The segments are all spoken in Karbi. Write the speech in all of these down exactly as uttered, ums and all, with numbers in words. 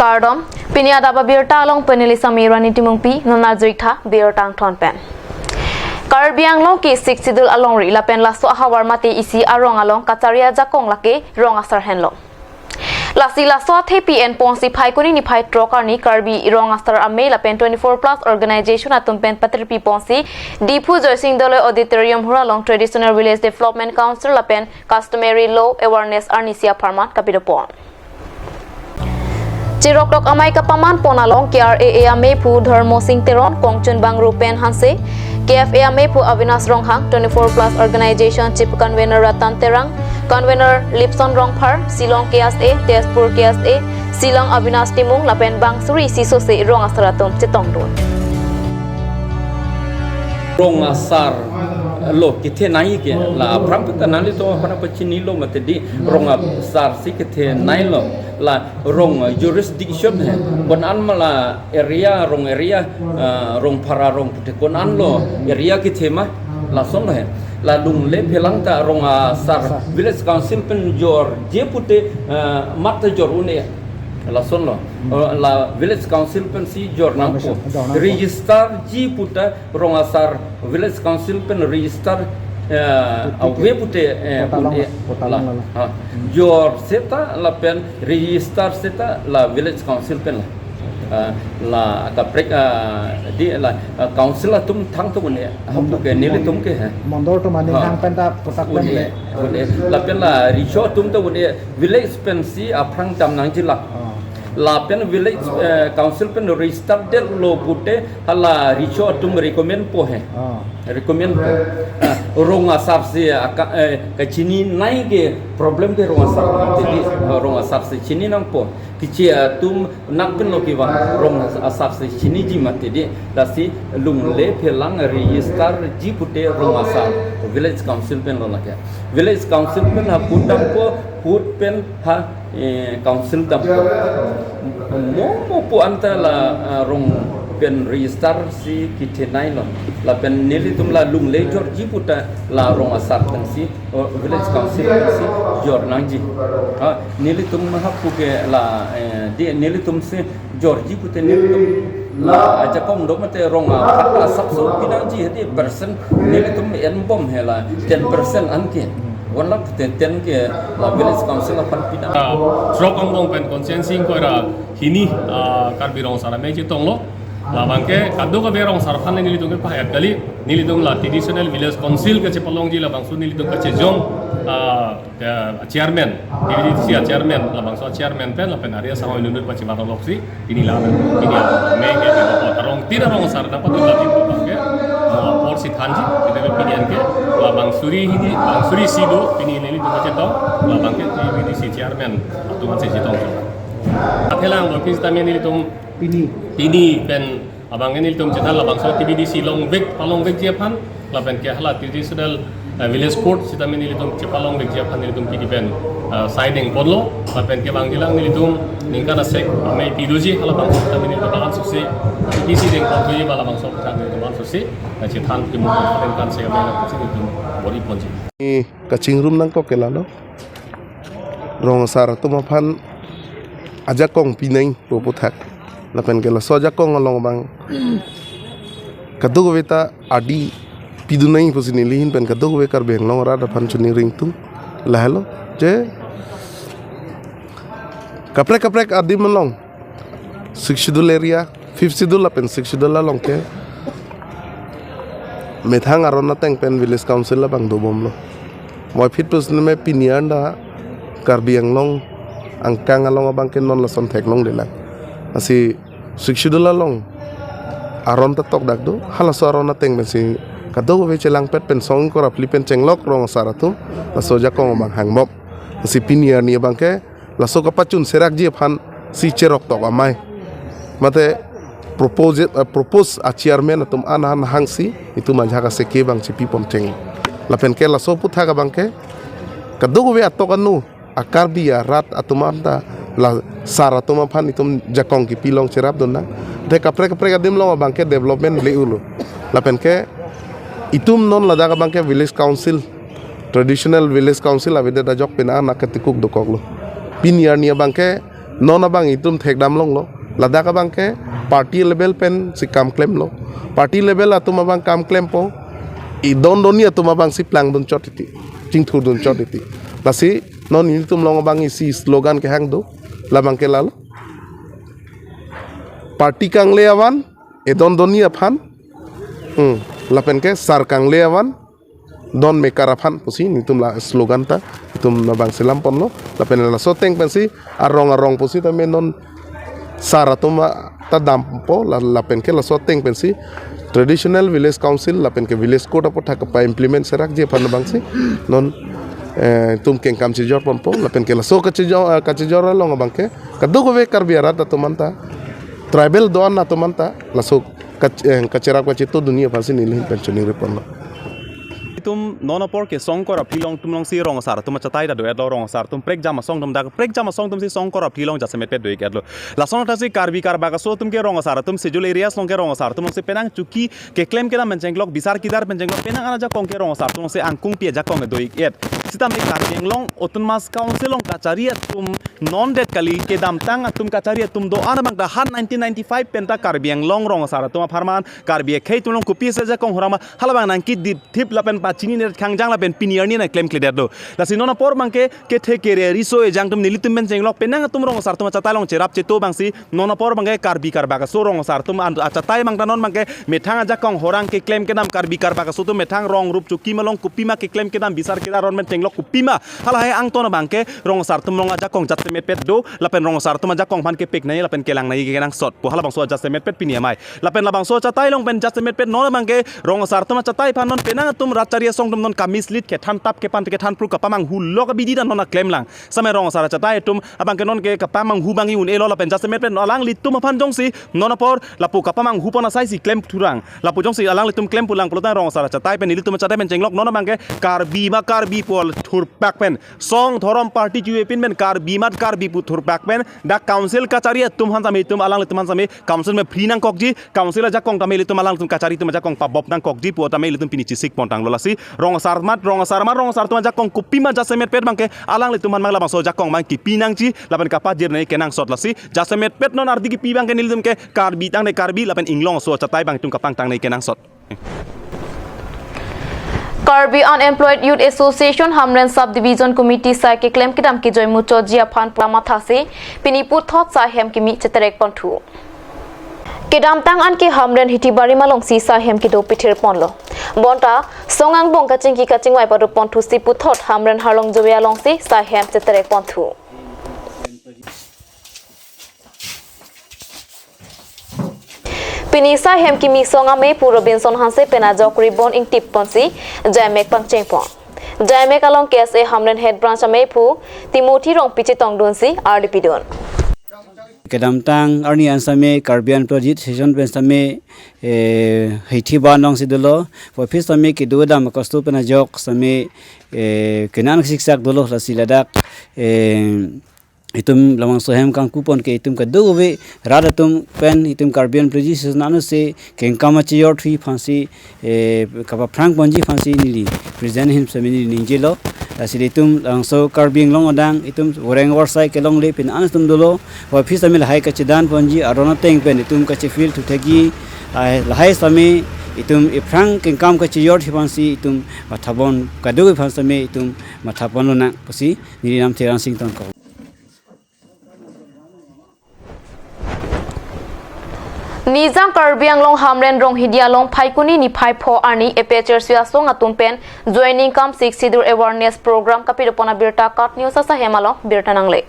Kardom, pini adap abirta along pen neli Sami Rani Timungpi, non arjuik tha birta angthon pen. Karbi Anglong ke Sixth Schedule alongri lapen laso ahavar mate isi arong along kachari ajakong lake rong asar henlo. Lasi laso athepi enponsi Phaikuni niphai throk arni Karbi Rong Asar Amei lapen twenty-four plus organization atum pen patirpi ponsi Diphu Joysing Doloi Auditorium hura along Traditional Village Development Council lapen Customary Law Awareness arnisi apharman kapidopon. Cheroktok amei kapaman pon along K R A A ameiphu Dharmo Sing Teron, kongchun bang Rupen Hanse, K F A ameiphu Avinash Ronghang, twenty-four plus organization chief convener Ratan Terang, convener Lipson Rongphar, Shillong K S A, Tezpur K S A, Shillong Avinash Timung lapen bang suri isi sose rong asar atum chetongdun. Rong asar lo kethenei ke la aphrang peta nanglitum aphan pachinilo mate di rong asar si kethenei lo la rong jurisdiction he. Konat ma la area rong area, ah, rong phara rong pute konat lo area kethe ma lason lo he. La lungle phelang ta rong asar village council pen jorji pute, ah, mat ta jor un-e lason lo. Oh, la village council pensi jor nangpo. Jor nangpo. Register ji puta rong asar village council pen register, eh, ave pute, eh, kota long un-e la, kota la, long la. Ha. Jor seta lapen register seta la village council pen la. Ah, la kaprek, ah, di la, ah, council atum thangta un-e. Hapu ke nelitum ke he. Mondol atum aning, ha, hang pen ta putak un-e, pen le. Un-e. Lapen la recho atum ta un-e village pensi aphrang dam nangji la. Ah. Lapen village, eh, council pen register detlo pute hala recho atum recommend po he. Ah. Recommend po. Ah, rong asar si aka, eh, kachininei ke problem ke rong asar. Jadi, eh, rong asar si chini nangpo. Keche atum nangpinlo kevang rong asar si chiniji mati di. Lasi lungle phelang register ji pute rong asar village council pen lo lake. Village council pen ha put dampo, put pen ha, eh, council dampo. Mo mo pu anta la, ah, rong pen register si kethenei lo. Lapen nelitum la lungle jorji puta la rong asar pensi, oh, village council pensi jor nangji. Ah, nelitum hapu ke la, eh, di nelitum si jorji pute nelitum la ajakong do mate rong aphan asapso pinangji hedi percent nelitum enbom he la ten percent anke. One lakh ten, ten ke la village council aphan pinang. Ah, throk angbong pen constituency ingkoi ra hini, ah, Karbi Rong Asar Amei chetonglo. Labang ke kadokave rong asar aphan nelitum ke pahayat kali. Nelitum la traditional village council kachepalongji labangso nelitum kachejong, ah, eh, chairman, T V D C a chairman, labangso chairman pen, lapen Arya Sangoi Nunut pachibat aloksi, pini la, pini a, me ke, ke, arong tin arong asar dapat dilakukan ke, mo apor si thanji, kita ke pini an ke, labang suri hini, bang suri si do, pini nelitum kachetong, labang ke T V D C chairman, atum an si chetong. Aphelang lo pis tame nelitum pini, pini pen, abang nelitum chethan labangso T V D C longvek, palongvekji aphan, lapen ke hala traditional, eh, village court sitame nelitum chepalongvekji aphan nelitum pini pen, eh, signing ponlo, lapen ke bang jilang nelitum ningkan asek amei pidoji, halabangso sitame nelitum an susi, T V D C deng ponji ba labangso sitame nelitum an susi, eh, chethan ke mo pen kan se amei na kusi nelitum bor-i ponji. Ni kachingrum nangkok ke lalo. Rong asar atum aphan ajakong pinangpo aputhak. Lapen ke laso ajakong along abang kadokave ta adi pidun nangji pusi neli ahin pen kadokave Karbi Anglong arat aphan choningri ingtung. Lahelo je kaprek kaprek adim along Sixth Schedule area, Fifth Schedule lapen Sixth Schedule along ke methang aron ateng pen village council labang dobomlo. Moi phit pus neme pini anda Karbi Anglong angkang along abang ke non lason theklonglelang. Lasi Sixth Schedule along aron ta tokdak do, halaso aron ateng pensi kadokave chelangpet pen song ingkoi ra phli pen chenglok rong asar atum laso ajakong abang hangbom. Lasi pini arni abang ke laso kapachun serakji aphan si cheroktok amei mate propose, eh, propose a chairman atum an an hangsi itum ajahak aseke abang chepi pon cheng. Lapen ke laso aputhak abang ke kadokave atok anu a Karbi arat atum anta la asar atum aphan itum jakong kepi along cherapdun nang. Te kaprek kaprek adim along abang ke development le-ulo. Lapen ke itum non ladak abang ke village council, traditional village council avedet ajok pina anak ketikuk dokoklo. Pini arni abang ke Non abang itum thekdam longlo. Ladak abang ke party level pensi kam klemlo. Party level atum abang kam klempo. Idon doni atum abangsi plangdun chot titi, chingthurdun chot titi. Lasi non nelitum along abang isi slogan kehang do. Labang ke lalo. Party kangle avan, idon doni aphan. Hmm. Lapen ke sar kangle avan, don mekar aphan pusi nelitum la slogan ta itum labangsi lam ponlo. Lapen laso ateng pensi arong arong pusi tame non sar atum ta dampo la, lapen ke laso ateng pensi traditional village council lapen ke village court aputhak kapa-implement serakji aphan labangsi non, eh, itum kengkam chejor ponpo. Lapen ke laso kachejor, eh, kachejor along abang ke kadokave Karbi arat atum anta, tribal do-an atum anta laso kach-, eh, kacherap kacheto duni aphansi neli ahin pen choningri ponlo. Itum non apor ke songkor aphli along atum alongsi rong asar atum achatai ta do-etlo. Rong asar atum prekjam asong atum dak prekjam asong atumsi songkor aphli along jasemet pet do-ik-etlo. Lason athasi Karbi Karbak aso atum ke rong asar atum schedule areas along ke rong asar atum alongsi penang chuki keklem kedam pen chenglok, bisar kidar pen chenglok, penang an ajakong ke rong asar atum alongsi angkung pi ajakong do-ik-et. Sitame Karbi Anglong Autonomous Council along kachari atum non det kali, kedamtang atum kachari atum do-an abang ta ha nineteen ninety-five pen ta Karbi Anglong rong asar atum apharman Karbi akhei atum along kopisi ajakong hurang ma halabang nangkedip thip lapen pachini net khangjang lapen pini arni nangklemkledetlo. Lasi non apor abang ke kethe kere riso ejang atum nelitum pen chenglok penang atum rong asar atum achatai along cherap cheto abangsi non apor abang ke Karbi Karbak aso rong asar atum an-, achatai abang ta non abang ke methang ajakong hurang keklem kedam, Karbi Karbak aso atum methang rong rup chuki malong kopima keklem kedam, bisar kidar aron pen chenglok kopima halahai angton abang ke rong asar atum along ajakong jasemet pet do, lapen rong asar atum ajakong aphan kepik nai lapen kelang nai kenangsot pu halabangso ajasemet pet pini amei. Lapen labangso achatai along pen jasemet pet non abang ke rong asar atum achatai aphan non penang atum rat chari asong atum non kamislead kethan tap kepan kethan phru kapamanghu lok abidi ta non aklemlang. Same rong asar achatai atum abang ke non ke kapamanghu abang un-elo lapen jasemet pet non alanglitum aphan jongsi non apor lapu kapamanghu pon asaisi klem thurang, lapu jongsi alanglitum klem pulang pulotang rong asar achatai pen nelitum achatai pen chenglok non abang ke Karbi ma Karbi pu thurpak pen, song dhorom party chuvepin pen Karbi mat Karbi pu thurpak pen dak council kachari atum aphan same itum alanglitum aphan same council me free nangkokji, council ajakong tame ilitum alanglitum kachari atum ajakong pabop nangkokji pu tame ilitum pini chesik pontanglo. Lasi rong asar mat, rong asar mat, rong asar atum ajakong kopima jasemet pet abang ke alanglitum aphan mang labangso ajakong mang kipi nangji lapen kapajir nai kenangsot. Lasi jasemet pet non ardi kipi abang ke nelitum ke Karbi tang ne Karbi lapen inglong aso achatai abang itum kapangtang nai kenangsot. Karbi Unemployed Youth Association Hamren Sub Division Committee sai keklem kedam kejoi muchotji aphan pura mathasi pini puthot sai hem kimi cheterek ponthu. Kedamtang an ke Hamren Hithibari malongsi sai hem kedo pithir ponlo. Bonta song angbong kachingki kachingvai pado ponthusi puthot Hamren Harlong Joya alongsi sai hem cheterek ponthu. Pini sai hem kimi song amei pu Robinson Hanse pen ajok ribbon ingtip ponsi jaimek pangcheng pon. Jaimek along K S A Hamren Head Branch amei pu Timothy Rongpi chetongdunsi ardi pidun. Kedamtang arni an same Karbi Unemployed Youth Association pen same, eh, Hithibari alongsi dolo. Office same kedo dam kostu pen ajok same, eh, kenan siksak dolo lasi ladak, eh, itum labangso hem kangku pon ke itum kadokave rat atum pen itum Karbi Unemployed Youth Association anutsi kengkam achejor thui aphansi, eh, kapaphrang ponji aphansi neli present ahin same neli ningjelo. Lasi itum labangso Karbi Anglong adang itum voreng vorsai kelongle pen an atum dolo. Office same lahai kachedan ponji aron ateng pen itum kache-fill thu thekji, ah, lahai same itum iphrang kengkam kachejor thui aphansi itum matha pon kadokave aphan same itum matha ponlonang pusi neli namthe Rangsing Tongkong. Nijang Karbi Anglong Hamren Ronghidi along Phaikuni niphai pho arni A P H L C asong atum pen joining cum Sixth Schedule Awareness Program kapidopon abirta KAT News asai hem along birta nangle.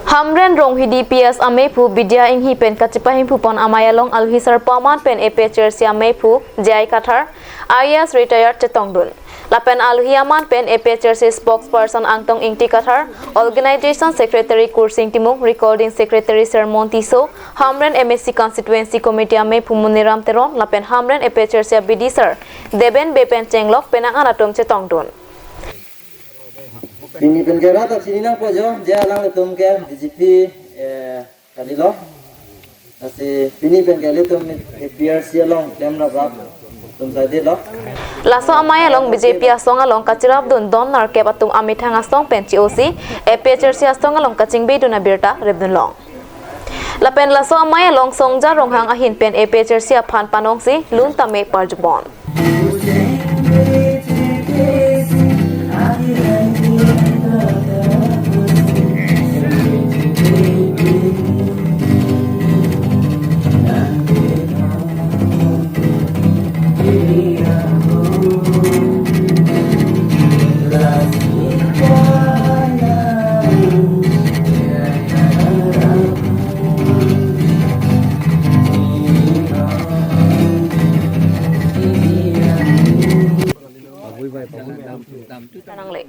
Hamren Ronghidi P S amei pu Bidya Inghi pen kachepahemphu pon amei along alohi sar paman pen A P H L C amei pu J I Kathar, I A S retired chetongdun. Lapen alohi aman pen A P H L C spokesperson Angtong Ingti Kathar, Organization Secretary Kursing Timung, Recording Secretary Sermon Tisso, Hamren M A C Constituency Committee amei pu Muniram Teron, lapen Hamren A P H L C abidi sar Deben Bey pen chenglok penang an atum chetongdun. Pini pen ke rat ta chini nangpo jo, je alanglitum ke B J P, eh, kalilo. Lasi pini pen ke ilitum A P H L C along klemrap rap. Laso amei along B J P asong along kachirapdun don nerkep atum amethang asong pen chi-osi A P H L C asong along kachingbedun abirta repdunlong. Lapen laso amei along Songja Ronghang ahin pen A P H L C aphan panongsi lun tame parjupon. Nangle.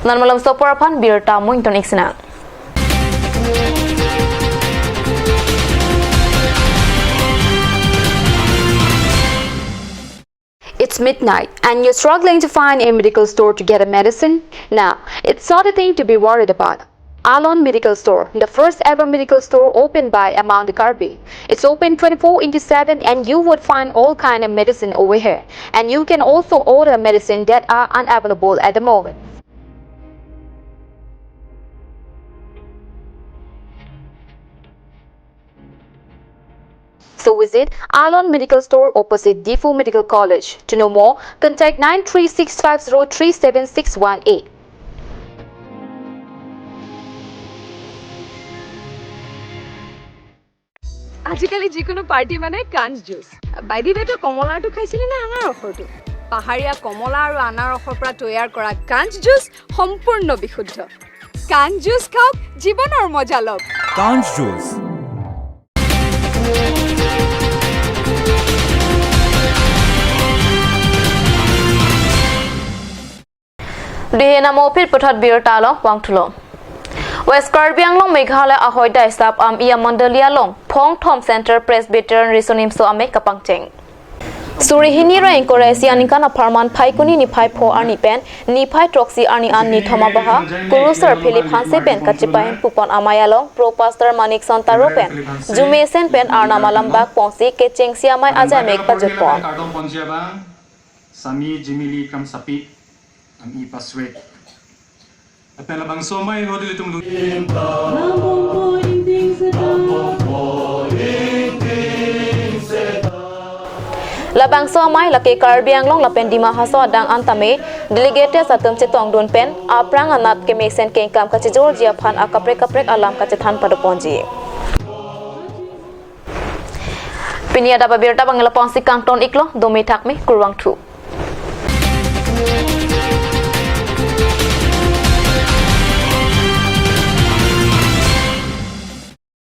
Non malom sopor aphan birta mo ington ik sinang. It's midnight and you're struggling to find a medical store to get a medicine? Now, it's not a thing to be worried about. Alon Medical Store, the first ever medical store opened by Amang the Karbi. It's open twenty-four into seven and you would find all kind of medicine over here. And you can also order medicine that are unavailable at the moment. So visit Alon Medical Store opposite Diphu Medical College. To know more, contact nine three six five zero three seven six one eight. আজিকালি যিকোনো পাৰ্টি মানে কাঞ্চ juice. By the ৱে, তই কমলাটো খাইছিলি নে আনাৰসৰটো? পাহাৰীয়া কমলা আৰু আনাৰসৰ পৰা তৈয়াৰ কৰা কাঞ্চ জুচ সম্পূৰ্ণ বিশুদ্ধ। কাঞ্চ জুচ খাওক, জীৱনৰ মজা লওক। Kanj Juice. Dehe namo phit puthot birta along vangthulo. West Karbi Anglong Meghalaya ahoidai sap Amia Mandali along Phongthom Central Presbyterian Riso Nimso Amei kapangcheng. Suri hini ra ingkoi ra isi aningkan apharman Phaikuni niphai pho arni pen niphai throksi arni an nithom abaha Kurusar Philip Hanse pen kachepahin pupon amei along Pro Pastor Manik Son Taro pen jumesen pen arnam alambak ponsi kechengsi amei ajai mek pajutpon. Sami jimili kramsapi ami paswek. Apela bangso amei ho dilitum lu. Labangso amei lake Karbi Anglong lapen Dima Hasao adang an tame delegates atum chetongdun pen aphrang anat kemesen kengkam kachejorji aphan akaprek kaprek alam kachethan padoponji. Pini adap abirta abang lapu-ansi kangton iklo, dome thakme, kurvangthu.